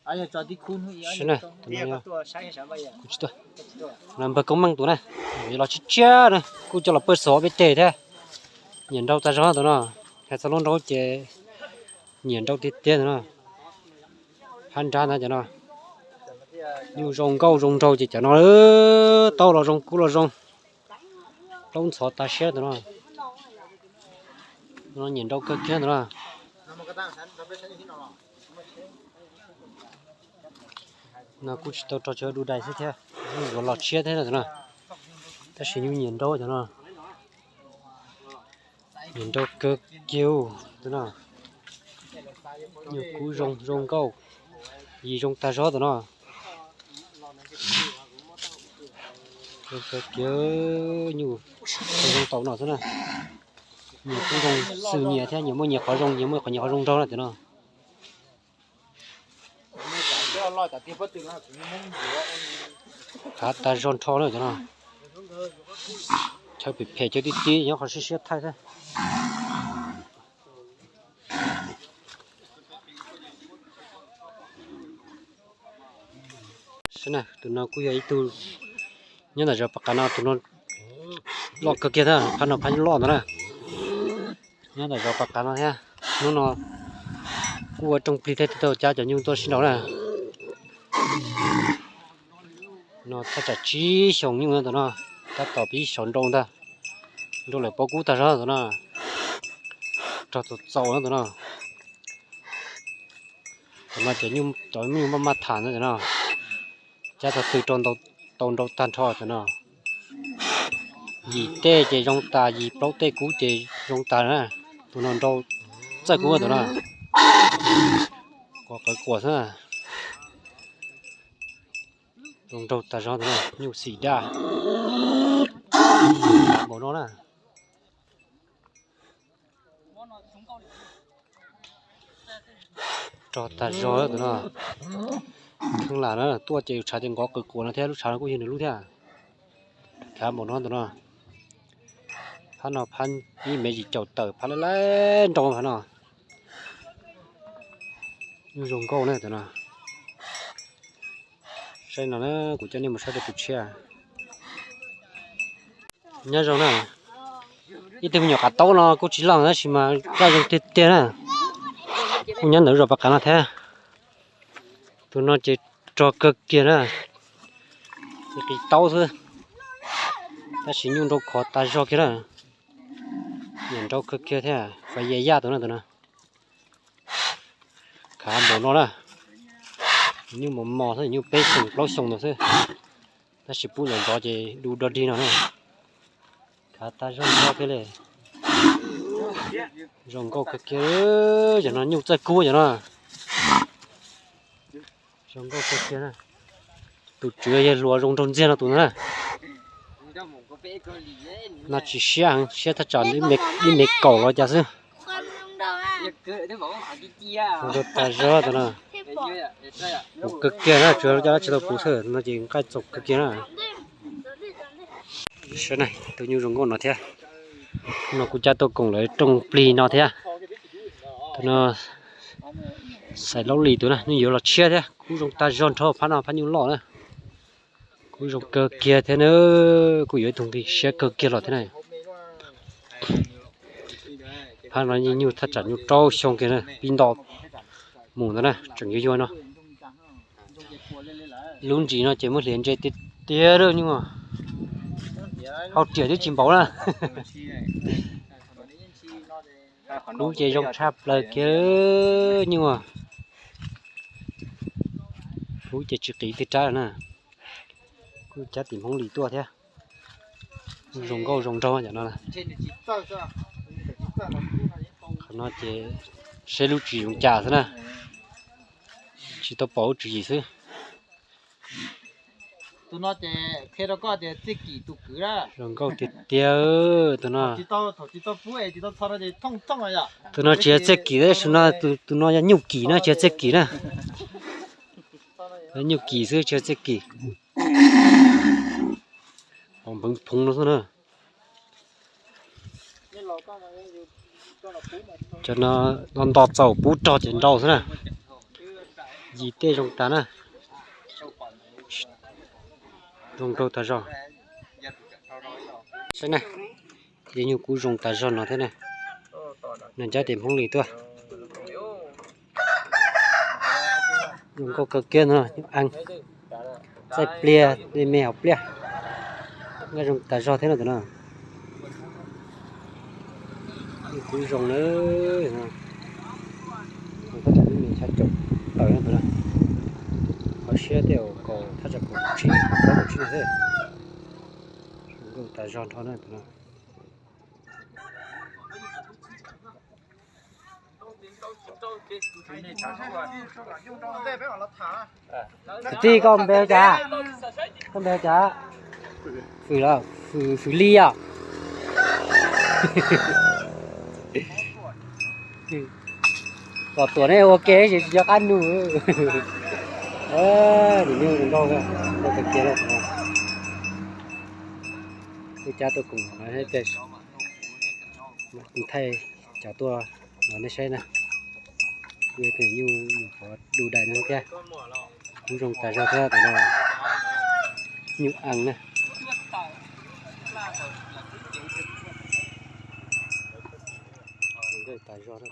Sib na, tus no yog, kuv tsis tuaj, no npawg Koob Meej tus na, yuav los tshiab tshiab na, kuj coj los pawj xov peb teg thiab. Nyiam nrau tag zog tus no, hais txog lub nrau ces nyiam nrau tiag tiag tus no. Phab nrab ntag cov no, nyuj zoo nkauj zoo nraug ces cov no taub los zoo kub los zoo, plaub ntxhov tas siab tus no. Tus no nyiam nrau kawg kiag tus no. No kuj tsis tau rog, tsuas du dais xwb thiab, nyuj yuav los tshiab thiab tus no, tab sis nyuj nyiam nrau cov no. Nyiam nrau kawg kiag tus no. Nyuj kub zoo zoo nkauj, yim zoo tag zog tus no. Zoo kawg kiag, nyuj zoo tau no xwb na. Nyias kuj zoo xws nyias thiab, nyias muaj nyias qhov zoo, nyias muaj qhov nyias qhov zoo nraug na tus no. Khav tag zog nrho na cov no. Chaw phem phem chaw tib tib nyob qhov siab siab thaij xwb. Sib na, tus no kuj yog ib tug nyob ntawm zos pas qav no, tus no loj kawg kiag thiab, phab no phab nyuj loj ntawd na. Nyob ntawm zos pas qav no thiab, hnub no kuj ua rooj plig thiab tsis tau cab cov nyuj tuaj sib nraus na. No thaj tsam tsib xyoos nyuj no tus no, tab tom pib xyov nrau ntag. Nrau lawm pob kub tag zog tus no, rog txaus txaus no tus no. Tus no ces nyuj, cov nyuj maj maj tham ntag tus no. Cab txog twg rau tau nrau tag nrho tus no. Yim tej ces zoo tas, yim plaub tej kub ces zoo tas na. Tus no nrau txawj kub tus no. Quav qawv quas xwb. Zoo nraug tag zog tus no, nyuj xim daj. Npaum no na. Rog tag zog tus no. Kheej lam na, tuaj ces tshav ces nqov qawv quas no thiab, lub tshav no kuj yog nws lub thiab. Khav npaum no tus no. Phab no phab ib mev yim caum tawm, phab laj laj nrau phab no. Nyuj zoo nkauj na tus no. Saib no na, kuv coj nej mus saib rau tus tshiab. Nyob zoo na, ib tug me nyuam qav taub no kuj tsis loj tab sis mas laj zoo tiag tiag na. Kuj nyob ntawm zos pas qav no thiab. Tus no ces rog kawg kiag na, qis taub xwb, tab sis nyuj nrau khov tas zog kiag na. Nyiam nrau kawg kiag thiab, fais yaj yaj tus no tus no. Khav npaum no na, nyuj mos mos xwb, nyuj peb xyoos plaub xyoos ntawd xwb, tab sis pub ntawm ntxov ces du dog dig no na. Khav tag zog nrho kiag li. Zoo nkauj kawg kiag, cov no nyuj txawj kub cov no. Zoo nkauj kawg kiag na. Tus tswv yog hluas zoo nraug ntxiag no tus no na. No tsis siab heev, siab thaj tsam ib me kaum los cas xwb. Zoo tas zog tus no. Puv kawg kiag na, tsuas coj dab tsi tau puv xwb no ces nqaij txaus kawg kiag na. Saib na, tus nyuj zoo nkauj no thiab. No kuj cab tuaj koom lawv rooj plig no thiab. Tus no xais laub lis tus na, nyuj yuav los tshiab thiab, kub zoo tag zog nrho, phab no phab nyuj loj na. Kub zoo kawg kiag thiab na, kuj yuav ib tug nqi siab kawg kiag los thiab na. Phab no nyuj thaj tsam nyuj rau xyoo kiag na, pib nto mus ntawd na, tseem yuag yuag no. Lub ntsis no ces muab hliav ntse tiag tiag lawm nyuj, hau riam twb tsis npaum na. Kub ces zoo tshaj plaws kiag nyuj, kub ces tsis qiv twg rab na. Kuj cab tim Hmoob Lis tuaj thiab. Zoo nkauj zoo nraug cov no. Qhov no ces seb lub tsis zoo cas xwb na, tsis tau pom lub tswv yim xwb. Zoo nkauj tiag tiag tus no. Tus no tsis yog txiaj kim, tus no, tus no yog nyuj kim na, tsis yog txiaj kim na. Nyuj kim xwb tsis yog txiaj kim. Pov npheev phoov no xwb na. Cov no nto txaus pub rog ces nrau xwb na. Yim tej zoo tas na. Zoo nraug tas zog. Saib na, ces nyuj kub zoo tas zog no thiab na. Nws ncab tes Hmoob Lis tuaj. Zoo nkauj kawg kiag no, nyuj ees, txaij pliag, me me hauv pliaj. Nkauj zoo tas zog thiab no tus no. Nyuj kub zoo na. Tab tom me me chaw caum tawm no tus no. Qhov siab tej zaum kaum thaj tsam kaum tsib, kaum plaub kaum tsib no xwb. Zoo nkauj tas zog nrho na tus no. Kwv tij, koj npe hu cas? Koj npe hu cas? Fwm los, Fwm Lis os. Pom tuam nej ua ke ces tsis nco qab nug. Nim no zoo nkauj, nkauj kawg kiag na. Ua cas tuaj koom no, thaij cov tuaj no nej saib na. Ua tus nyuj nyuam qhuav du dais no thiab. Kuj zoo tas zog thiab tus no. Nyuj ees na. Zoo nkauj tas zog na.